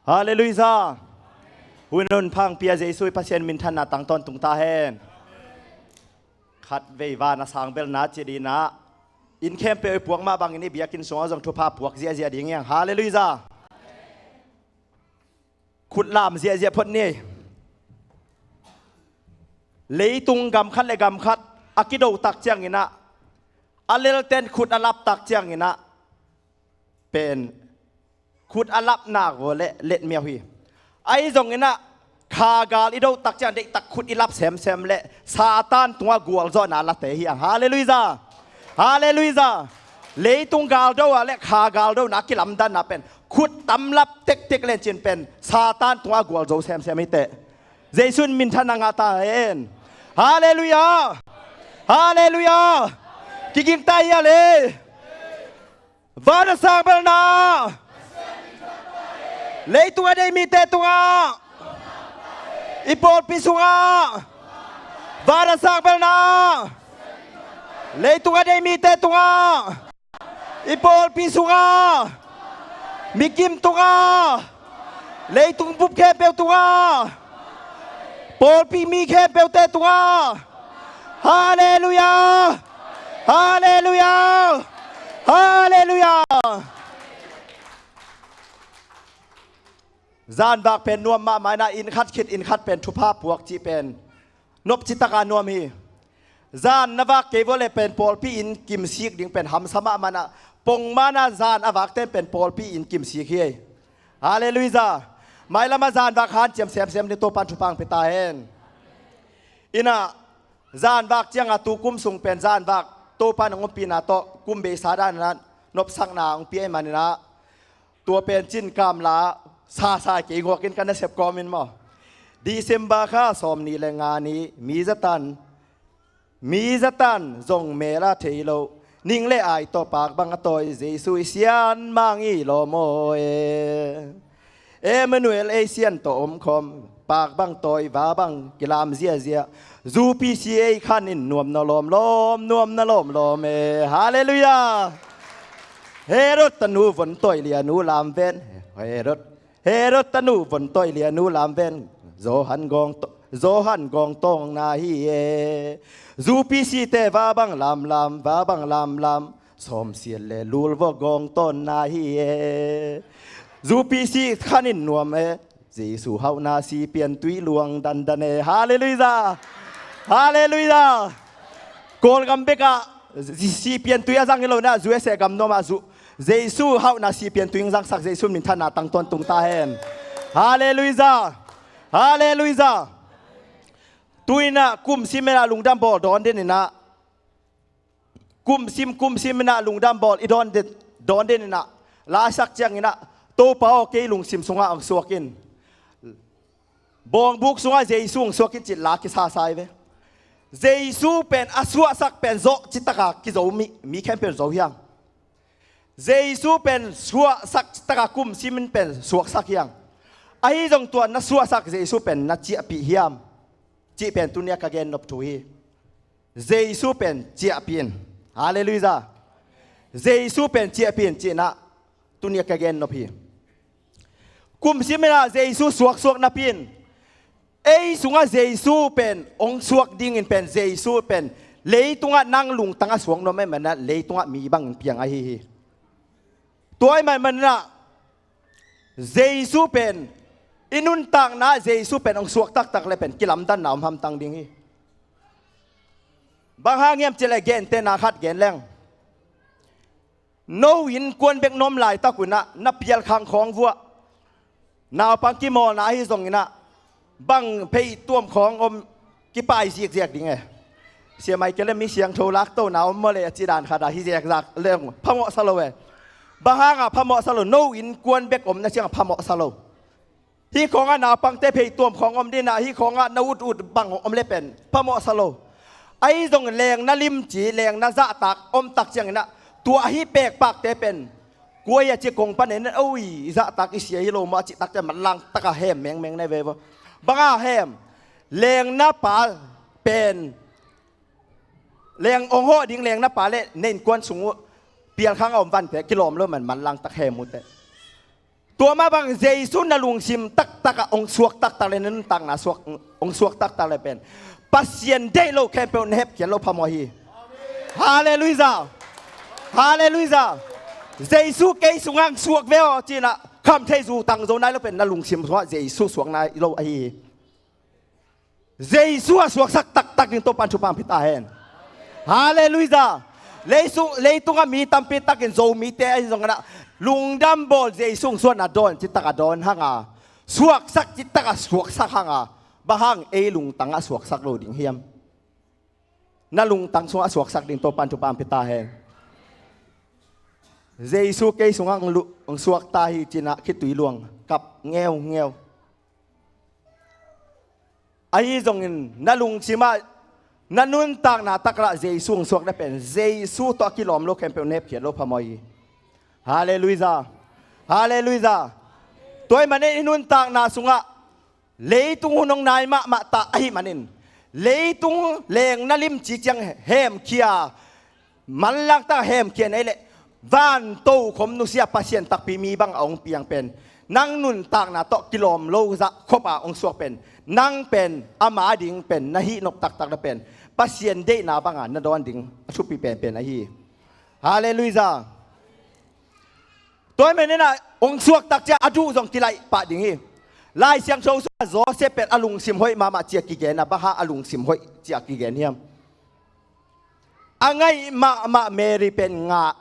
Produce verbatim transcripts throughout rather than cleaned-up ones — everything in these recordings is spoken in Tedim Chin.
Halleluiah. Hun hun phang pia Jesu i Pasian minthanna tang tawntung ta hen. Khat vei van a sang belna ci dinah inn khempeuh i puak mah bangin i biakinn sungah zong thupha puak ziahziah ding hiang. Halleluiah. Khut lam ziahziah phot ni. Leitung gam khat le gam khat a kido tak cianginah a lelten khut a lap tak cianginah pen khut a lapnak vaw le letmiau hi. Ahi zonginah khagal i do tak ciang deihtak khut i lap semsem le Satan tungah gualzawhna late hiang. Halleluiah. Halleluiah. Leitung galdo ah le khagal dona kilamdanna pen khut tam lap tektek lencin pen Satan tungah gualzo semsem hiteh. Jesu in minthanna ngah ta hen. Halleluiah. Halleluiah. Kiging ta hia le. Van a sang belna leitung a dei mite tungah, i pawlpi sungah. Van a sang belna leitung a dei mite tungah, i pawlpi sungah, mikim tungah, leitung bup khempeuh tungah, pawlpi mi khempeuhte tungah. Halleluiah. Halleluiah. Halleluiah. Zanvak pen nuam mahmah inah inn khat khit inn khat pen thupha puak cih pen nopci taka nuam hi. Zan na vak kei vua le pen pawlpi inn kimsik ding pen hamsa mahmah inah pongmana zan a vakten pen pawlpi inn kimsik hi. Halleluiah. Mailamah zanvak hanciam semsem ni Topan thupha ang pia ta hen. Inah zanvak cianga tu kum sung pen zanvak Topan ang ompihna tawh kum beisa danah nopsakna ang pia i maninah tua pen cin kamla sasai kei guakin ka nasep kawmin maw. December kha sawm nih le nga ni mi zatan, mi zatan zong mela thei lo, ning le ai tawh pak bang a tawi Jesu i sian mang i lawm aw e. Emmanuel ei sian tawh omkhawm, pak bang tawi va bang kilam ziazia, zu P C ei khan in nuamna lawmlawm, nuamna lawmlawm e. Halleluiah. Herod tanu von tawi lianu lamven, Herod, Herod tanu von tawi lianu lamven, Johan gawng, Johan gawng tawngna hi e. Zu P C te va bang lamlam, va bang lamlam, sawmsiat le lulvua gawng tawnna hi e. Zu P C khan in nuam e. Jesu hauhna si piantui luang dandan e. Halleluiah. Halleluiah. Kawlgam bekah si piantui a zang hi lo inah U S A gam nuamah zu Jesu hauhna si piantui in zangsak Jesu minthanna tang tawntung ta hen. Halleluiah. Halleluiah. Tu inah kumsim inah lungdam bawl dawn den inah kumsim kumsim inah lungdam bawl i dawn den, dawn den inah laisak cianginah Topa aw kei lungsim sungah ang suak in. Bawngbuk sungah Jesu ang suak in cih la kisasa hi ve. Jesu pen a suahsak pen zawh citaka kizo mi, mi khempeuh zo hiang. Jesu pen suahsak citaka kumsim in pen suaksak hiang. Ahi zong tua na suahsak Jesu pen na ciahpih hiam? Cih pen tunia ka gennop thu hi. Jesu pen ciahpih in. Halleluiah. Jesu pen ciahpih in cihna tunia ka gennop hi. Kumsim inah Jesu suaksuak napi in ei sungah Jesu pen ong suak dingin pen Jesu pen leitungah nang lungtang a suak nuam ahih maninah leitungah mi bangin piang ahi hi. Tua ahih maninah Jesu pen i nuntakna Jesu pen ong suak taktak le pen kilamdanna om hamtang ding hi. Bang hang hiam cih leh gentehna khat gen leng. No innkuan bek na om laitak unah na pialkhang khawng vuah naupang kimawlna ahi zonginah bang phei tuam khawng om kipai zikziak ding e. Sia Michael le mi siangtho laktona om maw le a ci dan khatah hi zekzak le phamawhsa lo e. Bang hangah phamawhsa lo? No innkuan bek omna ciangah phamawhsa lo. Hih khawngah naupangte phei tuam khawng om dinah hih khawngah na ut ut bang om le pen phamawhsa lo. Ahi zong lengna limci, lengna zahtak omtak cianginah tua ahi pekpakte pen kua hi a ci kong pan en oi zahtak i sia hi lo maw a cihtakte manlang taka hem mengmeng na veve. Banga hem? Lengna pa pen leng ong hawh ding lengna pa le na innkuan sung uh pialkhang a om vante kilawm lo man manlang tak hem uh teh. Tua mah bang Jesu na lungsim taktak ah hong suak taktak le, na nuntakna suak, hong suak taktak le pen Pasian deih lo khempeuh na hepkhiat lo phamawh hi. Halleluijah. Halleluijah. Jesu kei sungah hong suak ve aw cinah khamtheih zu tangzo nai lo pen na lungsim sungah Jesu suak nai lo ahi hi. Jesu a suaksak taktak ding Topan thupha pia ta hen. Halleluijah. Leisu, leitungah mi tampi takin Zomite ahi zongin ah lungdam bawl Jesu hong suahna dawn citak a dawn hanga, suaksak citak a suaksak hanga, bang hang ei lungtang a suaksak lo ding hiam? Na lungtang sungah a suaksak ding Topan thupha pia ta hen. Jesu kei sungah hong lu-, hong suak ta hi cinah khitui luang kap ngeungeu. Ahi zongin na lungsim ah, na nuntakna taklah Jesu hong suak na pen Jesu tawh a kilawm lo khempeuh na hepkhiat lo phamawh hi. Halleluijah. Halleluijah. Tua ahih manin i nuntakna sungah leitung hun hong nai mahmah ta ahih manin, leitung leng na limci ciang hemkhia, manlangtak hemkhia na hih leh, van tokhom nusia Pasian takpi mi bang a hong piang pen, nang nuntakna tawh kilawm lo zah khop a hong suak pen, nang pen ama ding pen na hih nop taktak na pen Pasian deihna banga na dawn ding a thupi penpen ahi. Halleluijah. Tua ahih manin ah hong suak tak ciang a duh zong kilaih pah ding hi. Lai Siangtho sungah Joseph pen a lungsim hoih mahmah ci-a kigen a, bang hang a lungsim hoih ci-a kigen hiam? A ngaih mahmah Mary pen ngah,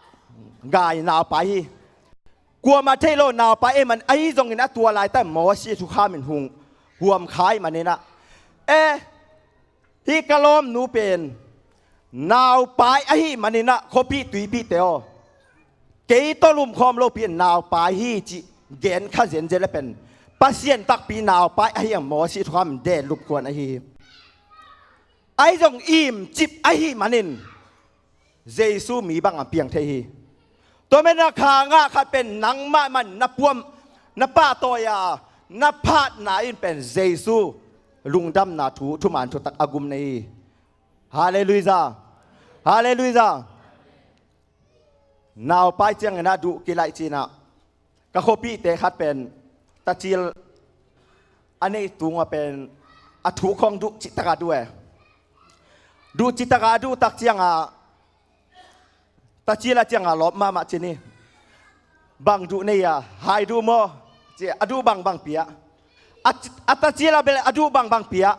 gai naupai hi. Kuamah theih lo naupai ahih man, ahi zongin a tua laitak Moses thukham in hong huamkha ahih manin ah, eh, hih ka lawmnu pen naupai ahih manin ah khuapih tuipihte aw, kei tawh lumkhawm lopi in naupai hi cih gen kha zenzen le pen Pasian takpi naupai ahi ang Moses thukham in den lupkuan ahi hi. Ahi zong imcip ahih manin Jesu mi bangah piang thei hi. Tua manin a kha ngah khat pen nangmah man na puam, na pahtawi a, na phatna in pen Jesu lungdamna thu, thuman thutak a gum na hi. Halleluijah. Halleluijah. Naupai ciangin a duh kilaih cinah ka khuapihte khat pen tacil a neih tungah pen a thuk khawng duh cihtaka duh e. Duh cihtaka duh tak ciangah tacil a ciangah lawp mahmah cin hi. Bang duh nei a, hai duh maw? Ci a duh bangbang pia. A, a tacil a bel a duh bangbang pia.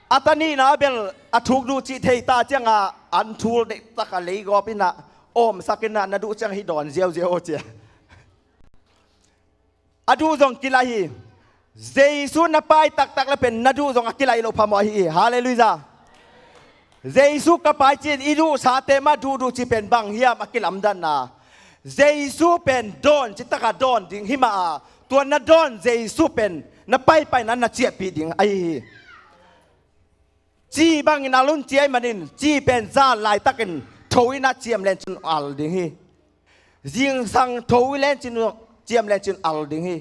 A tanihna a bel a thuk duh cih thei ta ciangah an thul deihtaka leigawp inah awmsak inah na duh ciang hi dawn ziauziau aw cia. A duh zong kilaih hi. Jesu na pai taktak le pen na duh zong a kilaih loh phamawh ahi hi. Halleluijah. Jesu ka pai cin i duhsate mah duhduh ci pen bang hiam a kilamdanna? Jesu pen dawn citaka dawn ding hi mah a, tua na dawn Jesu pen na paipaina na ciahpih ding ahi hi. Ci bangin al un ci ahih manin, ci pen zan laitakin tho inah ciam lencin al ding hi. Zingsang tho lencin, ciam lencin al ding hi.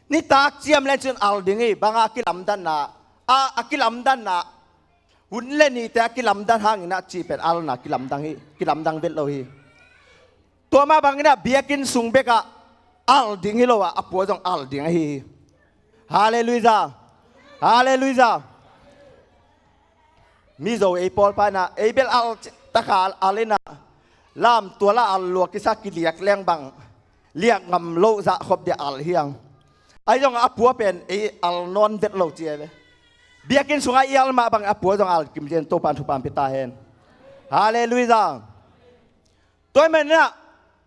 Nitak ciam lencin al ding hi. Banga a kilamdanna, a, a kilamdanna, hun le nite a kilamdan hanginah ci pen alna kilamdang hi, kilamdang vet lo hi. Tua mah banginah biakinn sung bekah al ding hi lo ah, a pua zong al ding ahi hi. Halleluijah. Halleluijah. Mizo ei pawlpa inah ei bel al taka al inah lamtuala al lua kisa kiliak leng bang liak ngam loh zah khop dia al hiang. Ahi zongah a pua pen ei al nawn vet lo ci e ve. Biakinn sungah i al mah bang a pua zong al kim lian Topan thupha pia ta hen. Halleluijah. Tua ahih maninah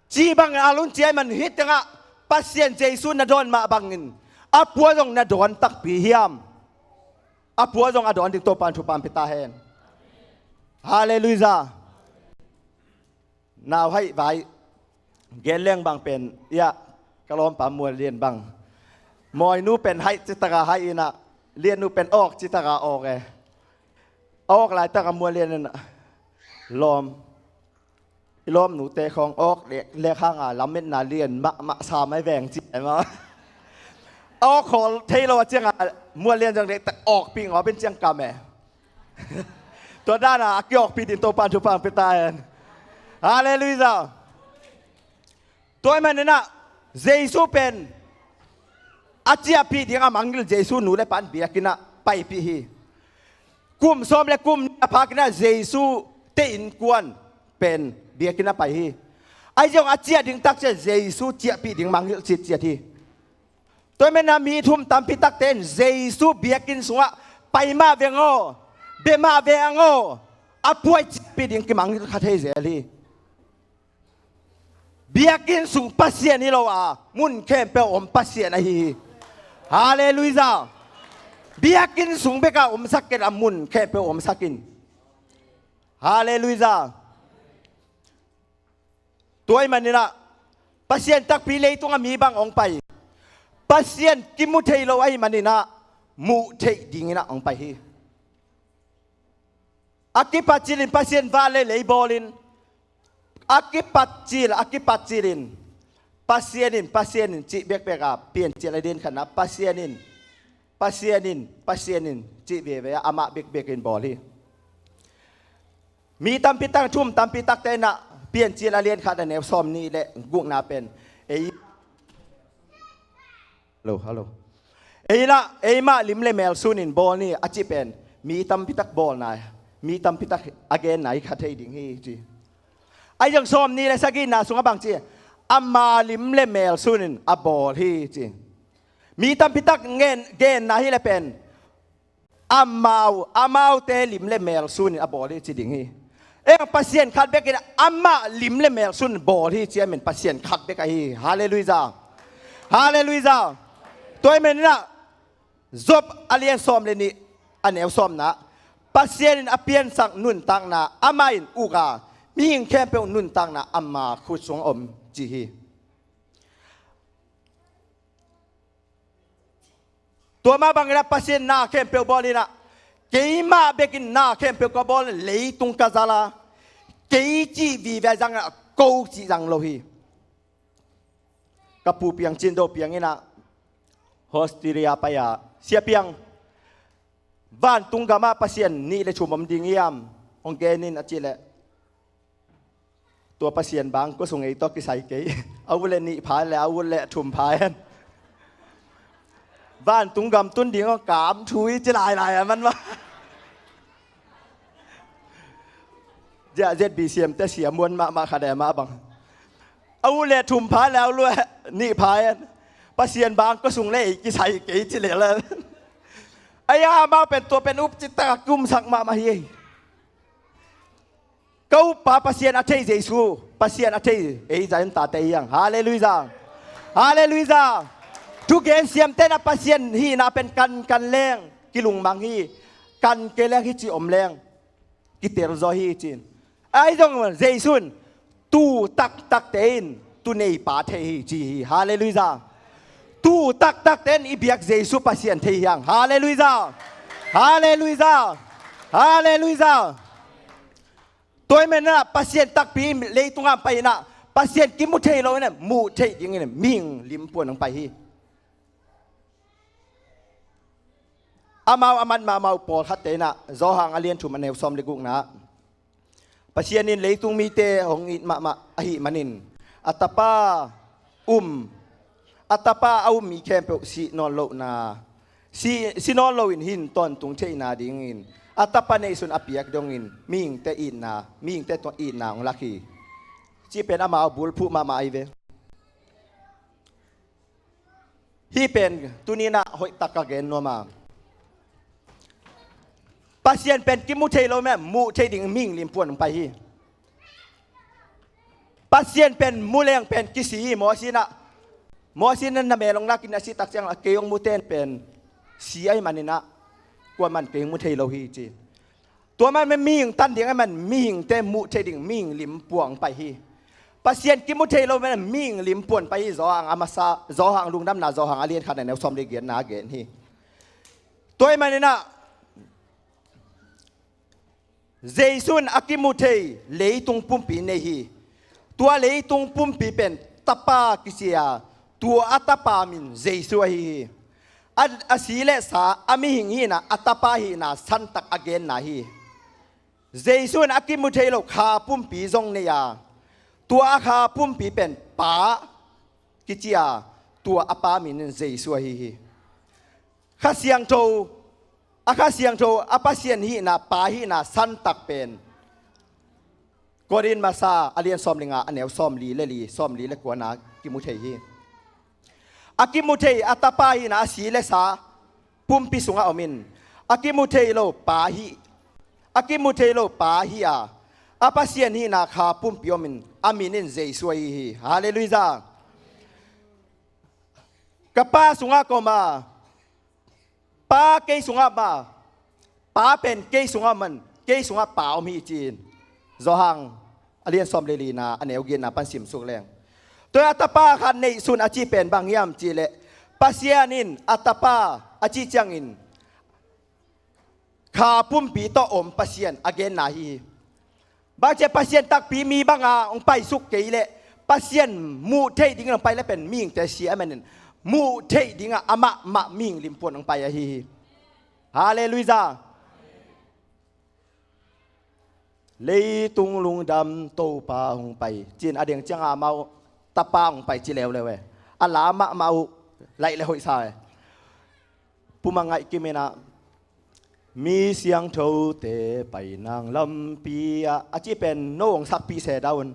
ci bangin al un ci ahih man hih tengah Pasian Jesu na dawn mah bangin a pua zong na dawn takpi hiam? A pua zong a dawn ding Topan thupha pia ta hen. Halleluijah. Nauhaih vai gen leng bang pen iah ka lawmpa Mualian bang, mawinu pen haih citaka haih inah liannu pen awk citaka awk e. A awk laitaka Mualian inah lawm, i lawmnute khawng awk lek, lek hanga lametna lian mahmah sa mai veng ci e maw. A awk khawl thei lo a cianga Mualian zong dektak awkpih ngawpin ciang kam e. Tua dana a kiawkpih din Topan thupha pia ta hen. Halleluijah. Tua ahih maninah Jesu pen a ciahpih ding a mangngilh Jesu nu le pa in biakinn ah paipih hi. Kum sawm le kum nih a phak in ah Jesu te innkuan pen biakinn ah pai hi. Ahi zong a ciah ding tak ciah Jesu ciahpih ding mangngilh citciat hi. Tua ahih manin ah mi thum tampi takte in Jesu biakinn sungah pai mah veng aw, bia mah veng aw, a puai ciahpih ding kimangngilh kha thei zel hi. Biakinn sung Pasian hi lo a, mun khempeuh om Pasian ahi hi. Halleluiah. Biakinn sung bek a omsak kei a, mun khempeuh omsak in. Halleluiah. Tua ahih manin ah Pasian takpi leitung a mi bang hong pai, Pasian kimu thei lo ahih manin ah muh theih dingin ah hong pai hi. A kipat cilin Pasian van le lei bawlin, a kipat cil, a kipat cilin Pasian in, Pasian in cih bekbek a Piancil a lian khatna Pasian in, Pasian in, Pasian in cih veve a amah bekbek in bawl hi. Mi tampi tak, thum tampi takte in ah Piancil a lian khat a neu sawm nih le gukna pen ei Hello, hello. Ei lah, ei mah lim le mel sunin bawl ni a cih pen mi tampi tak bawlna, mi tampi tak a genna hi kha thei ding hi ci. Ahi zong sawm nih le sagihna sungah bang ci, ama lim le mel sunin a bawl hi ci. Mi tampi tak ngen, genna hi le pen amau, amaute lim le mel sunin a bawl hi ci ding hi. Ei Pasian khat bekin amah lim le mel sunin bawl hi ci a, min Pasian khat bek ahi hi. Halleluiah. Halleluiah. Tua ahih manin ah Job a lian sawm le nih a neu sawmna, Pasian in a piansak nuntakna amah in uk a, mihing khempeuh nuntakna ama khut sungah om ci hi. Tua mah bangin ah Pasian na khempeuh bawl in ah, keimah bekin na khempeuh ka bawl in leitung ka zal a, kei cih vive a zang a, ko cih zang lo hi. Ka pu Piang Cin Do Piang in ah Australia pai a, Sia Piang, vantung gamah Pasian nih le thum om ding hiam, hong gen in a cih leh, tua Pasian bang kua sung ei tawh kisai kei. A ut le nih pha le, a ut le thum pha hen. Vantung gam tun ding aw, kam thu hi ci lailai a man mah. Ziah Z B C M te sia muan mahmah kha de mah bang. A ut le thum pha le, a ut le nih pha hen. Pasian bang kua sung le ei kisai kei ci le la. Ai a, amau pen tua pen up cih tak a kumsak mahmah hi. Ka uppa Pasian a thei Jesu, Pasian a thei ei Zion tate hi hang. Halleluiah. Halleluiah. Thugen siamte in ah Pasian hihna pen kankan leng kilungmang hi. Kan kei leng hih ci om leng kitel zaw hi ci-in. Ahi zong Jesu in tu taktakte in tu neipa thei hi ci hi. Halleluiah. Tu taktakte in i biak Jesu Pasian thei hi hang. Halleluiah. Halleluiah. Halleluiah. Tua ahih manin ah Pasian takpi leitung ah pai in ah, Pasian kimu thei lo in ah muh theih dingin mihing limpuan hong pai hi. Amau a man mahmah uh pawlkhatte in ah Johan a lian thum a neu sawm le gukna, Pasian in leitung mite hong it mahmah ahih manin a tapa um, a tapa a um mi khempeuh sih nawn lohna, si, si nawn loin hin tawntung theihna dingin a tapa neihsun a piak dongin mihingte itna, mihingte tawh itna hong lak hi. Cih pen amau bulphuh mahmah ahi ve. Hih pen tuni in ah hoihtak ka gen nuam a, Pasian pen kimu thei lo mah, muh theih ding mihing limpuan hong pai hi. Pasian pen mu leng pen kisi hi. Mosi in ah, Mosi in ah na mel hong lakin a sih tak ciang a, kei hong mute in pen si ahih manin ah kuaman kei hong mu thei lo hi ci. Tua man mihing tan ding ahih man mihingte muh theih ding mihing limpuan hong pai hi. Pasian kimu thei lo man mihing limpuan pai hi. Johan a masa, Johan lungdamna, Johan a lian khat a neu sawm le giatna a gen hi. Tua ahih manin ah Jesu in a kimu thei leitung pumpi nei hi. Tua leitung pumpi pen tapa kici a, tua a tapa min Jesu ahi hi. A, a si le sa, a mihing hihna, a tapa hihna santak a genna hi. Jesu in a kimu thei lo kha pumpi zong nei a, tua a kha pumpi pen Pa kici a, tua a Pa min in Jesu ahi hi. Kha Siangtho, a Kha Siangtho, a Pasian hihna, Pa hihna santak pen Korin Masa a lian sawm le nga, a neu sawmli le li, sawmli le kuana kimu thei hi. A kimu thei a Tapa hihna, a si le sa pumpi sungah om in, a kimu thei lo Pa hi, a kimu thei lo Pa hi a, a Pasian hihna kha pumpi om in, a min in Jesu ahi hi. Halleluijah. Ka Pa sungah ka om a, Pa kei sungah om a, Pa pen kei sungah om in, kei sungah Pa om hi ci-in Johan a lian sawm le lina, a neu giatna pan simsuk leng. Tua a Tapa khat neihsun a cih pen bang hiam cih leh, Pasian in a Tapa a cih ciangin kha pumpi tawh om Pasian a genna hi hi. Bang ci a, Pasian takpi mi banga hong paisuk kei leh, Pasian muh theih dingin hong pai leh pen mihingte si a, ahih manin muh theih dingah amah mah mihing limpuan hong pai ahi hi. Halleluijah. Leitung lungdam Topa hong pai ci-in a deng ciangah amau Tapa hong pai ci leuleu e. A la mahmah uh, laih le hoih sa e. Pu Mang Ngaih Kim in ah, mi siangthote pai nang lampi ah, a cih pen no hong sakpih se dah un.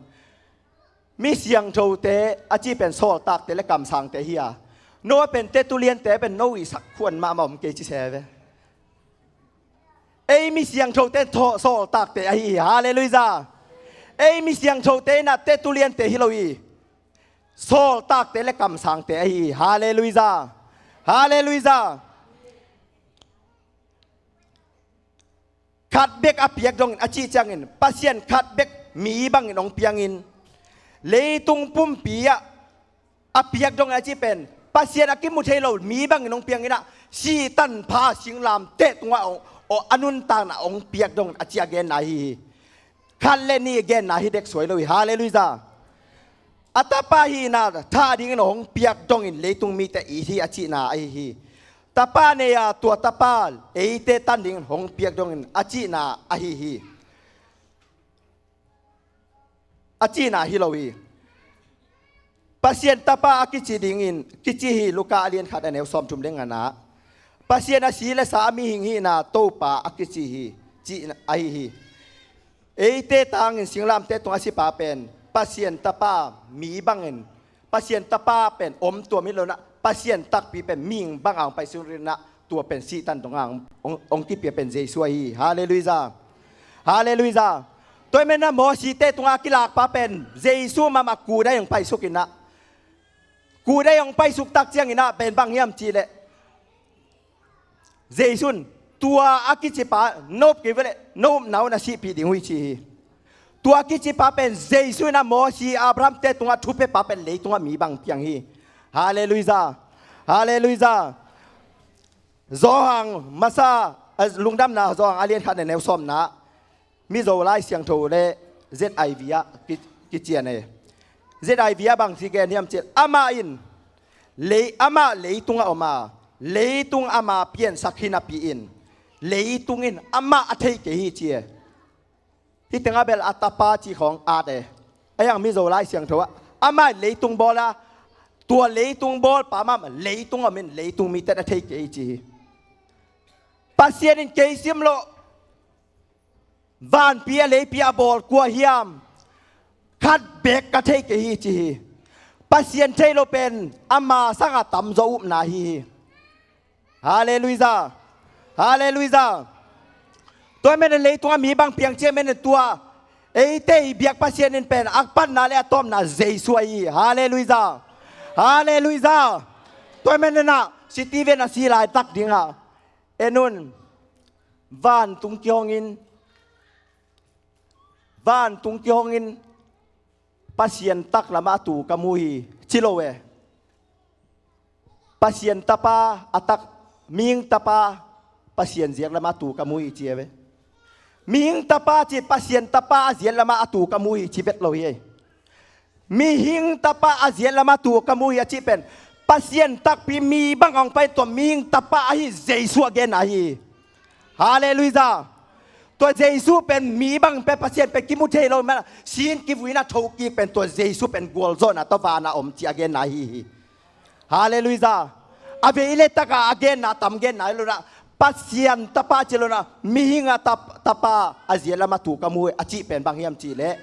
Mi siangthote a cih pen sawltakte le kamsangte hi a, no a pen tetuliante pen no i sak khuan mahmah om kei ci se ve. Ei mi siangthote thaw sawltakte ahi hi. Halleluijah. Ei mi siangthote in ah tetuliante hi lo hi. Sawltakte le kamsangte ahi hi. Halleluijah. Halleluijah. Khat bek a piak dongin a cih ciangin, Pasian khat bek mi bangin hong piangin, leitung pumpi ah a piak dongin a cih pen, Pasian a kimu thei lo mi bangin hong piangin ah, Sihtan pha singlamteh tungah hong, hong a nuntakna hong piak dongin a cih a genna ahi hi. Khat le nih genna hi dek suai lo hi. Halleluijah. A Tapa hihna thah dingin hong piak dongin leitung mite it hi a cihna ahi hi. Tapa nei a, tua Tapa eite tan dingin hong piak dongin a cihna ahi hi. A cihna hi lo hi. Pasian Tapa a kici dingin kici hi, Luka a lian khat a neu sawmthum le ngana. Pasian a si le sa a mihing hihna Topa a kici hi, cihna ahi hi. Eite tangin singlamteh tungah a sipa pen Pasian Tapa mi bangin, Pasian Tapa pen om tuam hi lo in ah, Pasian takpi pen mihing banga hong paisuk in ah, tua pen Sihtan dongah hong, hong, hong kipia pen Jesu ahi hi. Halleluijah. Halleluijah. Tua ahih manin ah Mosite tungah a kilakpa pen Jesu mahmah kut ah hong paisuk in ah, kut ah hong paisuk tak ciangin ah pen bang hiam cih leh, Jesu in tua a kicipa no up kei ve leh no upna un a sihpih ding uh hi ci hi. Tua a kicipa pen Jesu in ah Mosi, Abraham te tungah thupiapa pen leitungah mi bang piang hi. Halleluijah. Halleluijah. Johan Masa, eh, Lungdamna Johan a lian khat a neu sawmna. Mizo Lai Siangtho le Z I V ah ki, kician e. Z I V ah bang ci gen hiam cih leh, amah in lei, amah leitungah om a, leitung ama piansak hi napi in, leitung in amah a thei kei hi ci e. Hih tengah bel a Tapa cih khawng at e. A hiang Mizo Lai Siangtho ah, amah in leitung bawl a, tua leitung bawlpa mahmah leitung om in leitung mite in a thei kei hi ci hi. Pasian in kei simloh vanpi a leipi a bawl kua hiam, khat bek ka thei kei hi ci hi. Pasian thei lo pen ama sangah tamzaw upna hi hi. Halleluijah. Halleluijah. Tua ahih manin leitung a mi bang piang ci ahih manin tua eite i biak Pasian in pen a panna le a tawpna Jesu ahi hi. Halleluijah. Halleluijah. Tua ahih manin ah Steven a si laitak dingah, en un, vantung kihongin, vantung kihongin, Pasian taklamah a tu ka mu hi ci lo e. Pasian Tapa a tak, mihing tapa Pasian ziak lamah a tu ka mu hi ci e ve. Mihing tapa ci, Pasian Tapa a ziak lamah a tu ka mu hi ci vet lo hi ei. Mihing tapa a ziak lamah a tu ka mu hi a cih pen, Pasian takpi mi bang hong pai tua mihing tapa ahi Jesu a genna hi. Halleluijah. Tua Jesu pen mi bang pen Pasian pen kimu thei lo, mana sin kivui in a thokik pen tua Jesu pen gualzawhna tawh vana om ci a genna hi hi. Halleluijah. A vei le takah a genna tam genna hi lo-in ah, Pasian tapa ci lo-in ah, mihing a tap-, tapa a zia lamah tu ka mu hi a cih pen bang hiam cih leh,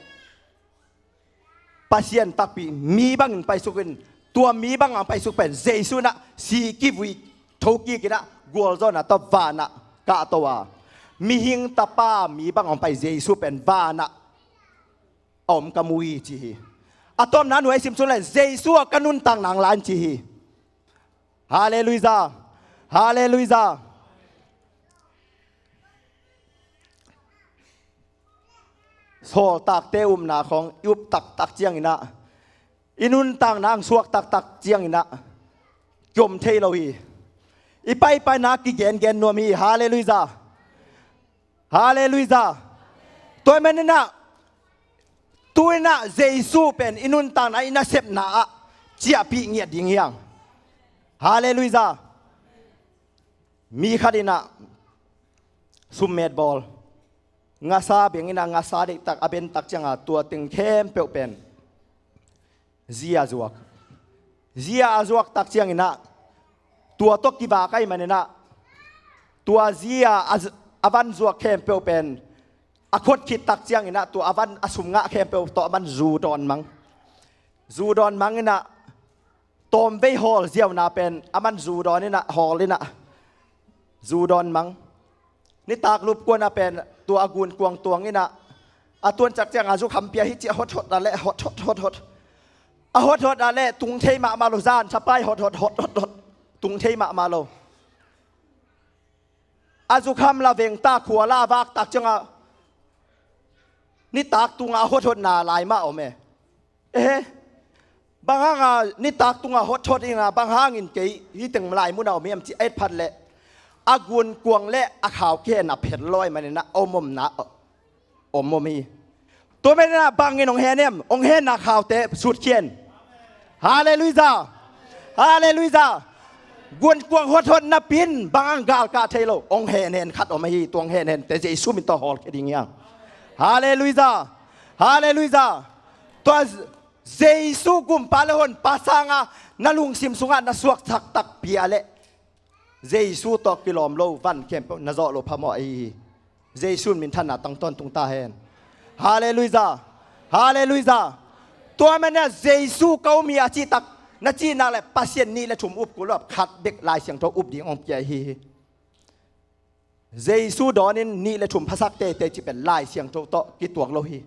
Pasian takpi mi bangin paisuk in, tua mi bang a paisuk pen Jesu in ah si kivui thokik in ah gualzawhna tawh van ah kahto a, mihing tapa mi bang a pai Jesu pen van ah a om ka mu hi ci hi. A tawpna nuai sim sung leng Jesu ah ka nuntak nang lai in ci hi. Halleluijah. Halleluijah. Sawltakte upna khawng i up taktak ciangin ah, i nuntakna hong suak taktak ciangin ah kiom thei lo hi. I paipaina kigengen nuam hi. Halleluijah. Halleluijah. Tua ahih manin ah, tu-in ah Jesu pen i nuntakna, i nasepna ah ciahpih ngiat ding hi hang. Halleluijah. Mi khat in ah summet bawl, ngasa beng in ah, ngasa deihtak a bentak ciang a, tua teng khempeuh pen zi a zuak. Zi a zuak tak ciangin ah, tua tawh kivak ahih manin ah, tua zi a, a z-, a van zuak khempeuh pen a khot khit tak ciangin ah, tua a van a sum ngah khempeuh tawh a man zu dawn mang. Zu dawn mang in ah, tawmvei hawl ziauna pen a man zu dawn in ah, hawl in ah, zu dawn mang. Nitak lupkuan ah pen tua a gunkuang tuang in ah, a tuancak ciang a zukham pia hi ci a hothot ah leh, hothot, hothot. A hothot ah leh tung thei mahmah lo, zan thapai hothot, hothot, hot. Tung thei mahmah lo. A zukham la veng ta, khua la vak tak ciang a, nitak tungah a hothotna lai mah om e. Eh, bang hanga nitak tungah hothot ing a, bang hangin kei hih teng lai munah om hiam ci a et phat leh, a gunkuang le a khau kihen a phet lawi manin ah, om omna, om om hi. Tua manin ah bangin hong hen hiam? Hong henna khaute sut khin. Halleluijah. Halleluijah. Gunkuang hothot napi-in bang hang galkah thei lo, hong henhen khat om ahi. Tua hong henhente Jesu min tawh hawlkhia ding hi hang. Halleluijah. Halleluijah. Tua Jesu gumpa le honpa sanga na lungsim sungah na suaksak takpi a leh, Jesu tawh kilawm lo van khempeuh na zawh loh phamawh ahi hi. Jesu in minthanna tang tawntung ta hen. Halleluijah. Halleluijah. Tua manin ah Jesu ka um hi a cih tak, na cih nak leh Pasian nih le thum up kul lo, khat bek Lai Siangtho up ding hong pia ahi hi. Jesu dawnin nih le thum phasak teitei cih pen Lai Siangtho tawh kituak lo hi.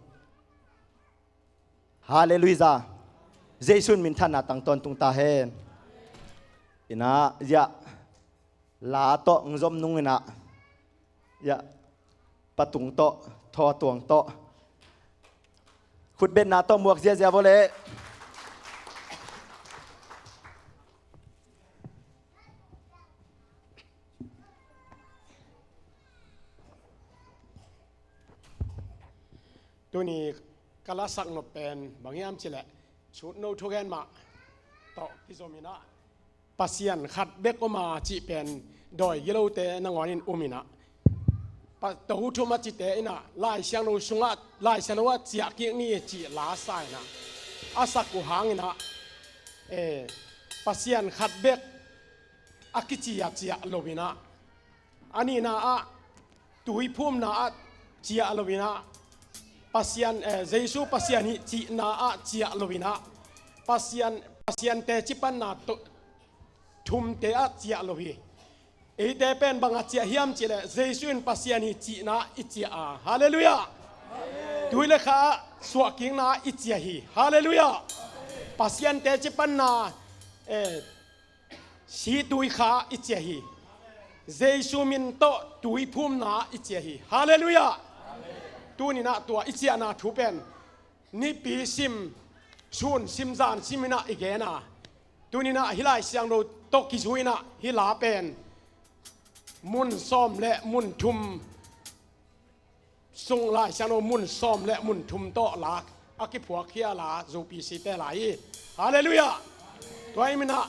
Halleluijah. Jesu in minthanna tang tawntung ta hen. In ah, ya, la tawh hong zom nung in ah, ya, patung tawh, thawtuang tawh, khutbetna tawh muak ziazia vo leh. Tuni ka lasak nop pen bang hiam cih leh, Sutno thugen mah tawh kizom in ah, Pasian khat bek om a cih pen dawi gilote nangawnin um in ah, Pa-, Tohu Thum a cite in ah, Lai Siangtho sungah, Lai Siangtho ah ciah kik ni cih la sa in ah, a sak uh hangin ah, eh, Pasian khat bek a kici a ciah lo in ah, a nihna ah tuiphumna ah ciah lo in ah, Pasian, eh, Jesu Pasian hi cihna ah ciah lo in ah, Pasian, Pasian teci panna to-, thumte ah ciah lo hi. Eite pen bang a ciah hiam cih leh, Jesu in Pasian hi cihna ah i ciah a. Halleluijah. Tui le kha ah suahkikna ah i ciah hi. Halleluijah. Pasian teci panna, eh, si tui kha ah i ciah hi. Jesu min tawh tuiphumna ah i ciah hi. Halleluijah. Tuni in ah tua i ciahna thu pen nipi sim, sun sim, zan sim in ah i gen a. Tuni in ah hih Lai Siangtho tawh kizui in ah hih la pen mun sawm le mun thum sung, Lai Siangtho mun sawm le mun thum tawh la a kiphuakkhia la, Zopi Site la hi. Halleluijah. Tua ahih manin ah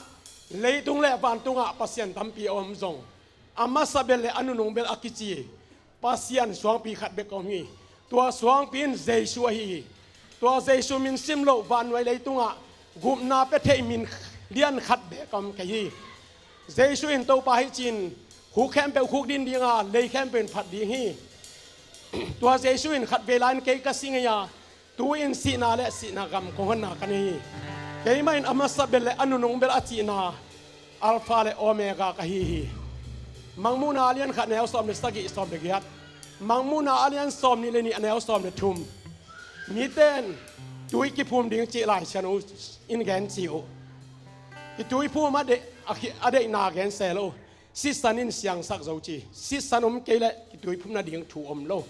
leitung le vantungah Pasian tampi a om zong, a masa bel le a nunung bel a kici Pasian suangpi khat bek a om hi. Tua suangpi in Jesu ahi hi. Tua Jesu min sim loh vannuai leitungah gupna pia thei min, lian khat beek a om kei hi. Jesu in Topa hi ci-in khuk khempeuh khuk din ding a, lei khempeuh in phat ding hi. Tua Jesu in khat vei lai-in kei ka si ngei a, tu-in sihna le sihna gam kong honna ka nei hi. Keimah in a masa bel le a nunung bel a cihna Alpha le Omega ka hi hi. Mangmuhna a lian khat a neu sawm le sagih, sawm le giat. Mangmuhna a lian sawm nih le nih a neu sawm le thum. Mite in tui kiphum ding cih Lai Siangtho in gen ci uh. Kitui phum a deih, a khi-, a deihna gen se lo. Sisan in siangsak zo ci. Sisan om kei leh kitui phum nading thu om lo.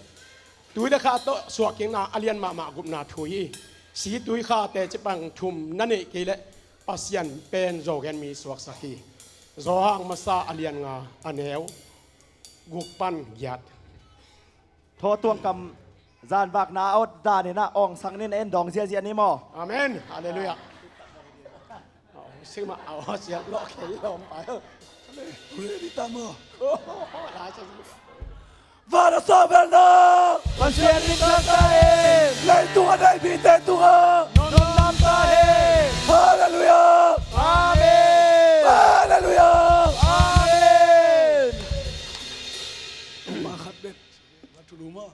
Tui le kha tawh suahkikna a lian mahmah gupna thu hi. Si, tui, kha, teci, pang thum na neih kei leh Pasian pen zaw gen mi suaksak hi. Johan masa a lian nga a neu guk pan giat. Tho tuang kam zanvakna a awt dan in a awng sang nin en dawng ziazia ni maw? Amen. Halleluiah. Sing mah a awt ziat lawh kei lawm pai. Ready ta maw? Lai sa. Van a sawhvelna Pasian dik lam ta hen. Leitung a dai mite tungah nong lam ta hen. Halleluiah. Amen. Halleluiah. Amen. Mah khat bek. Mah thulu maw?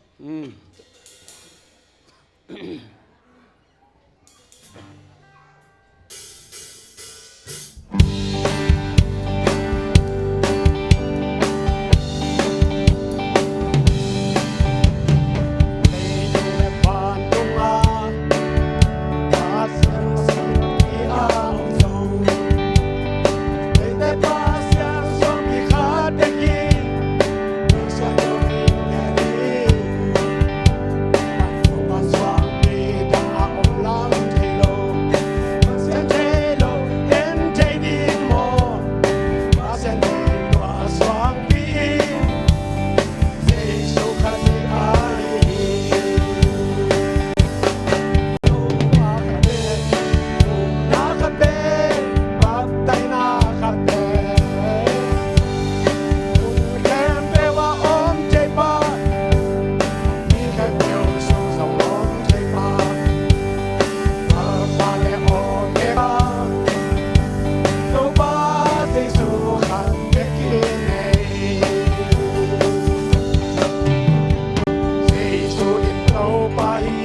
Jesu in Topa hi,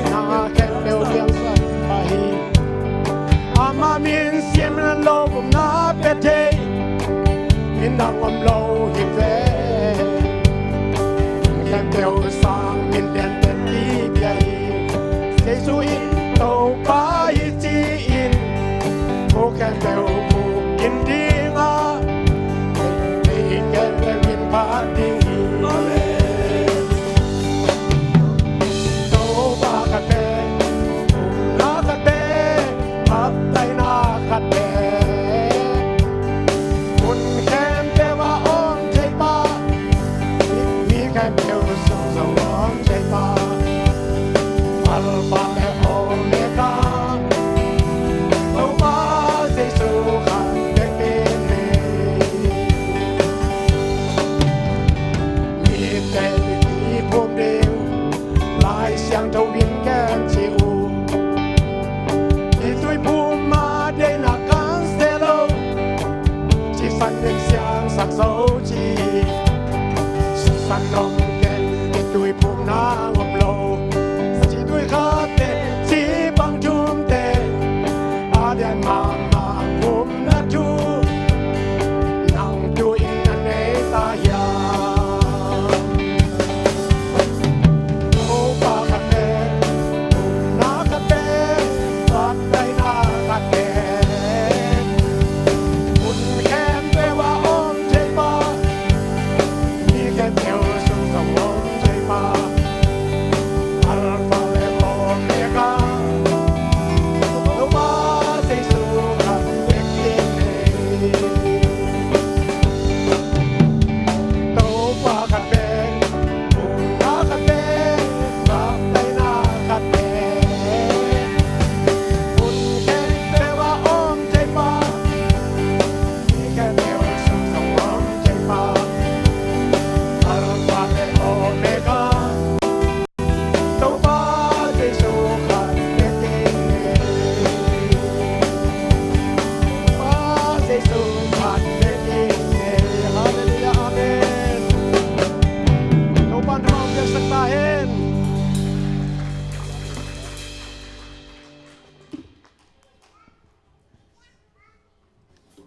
na khempeuh piangsak pa hi. Ama min siam lo gupna pia thei, min dang om lo hi ve. Khempeuh sang min lian pen i bia hi. Jesu in Topa hi ci-in khuk khempeuh khuk in ding a, ei khempeuh in phat ding hi. Amen. Topa khat pen, na khat pen, baptaina khat pen, mun khempeuh a om thei pa, mi khempeuh sung zong om thei pa, Alpha le Omega, Topa Jesu khat bek in hi. Mite i phum ding Lai Siangtho in gen ci uh. I tuiphum a deihna kan se lo, sisan in siangsak zo ci. Sisan om kei leh i tuiphum nang om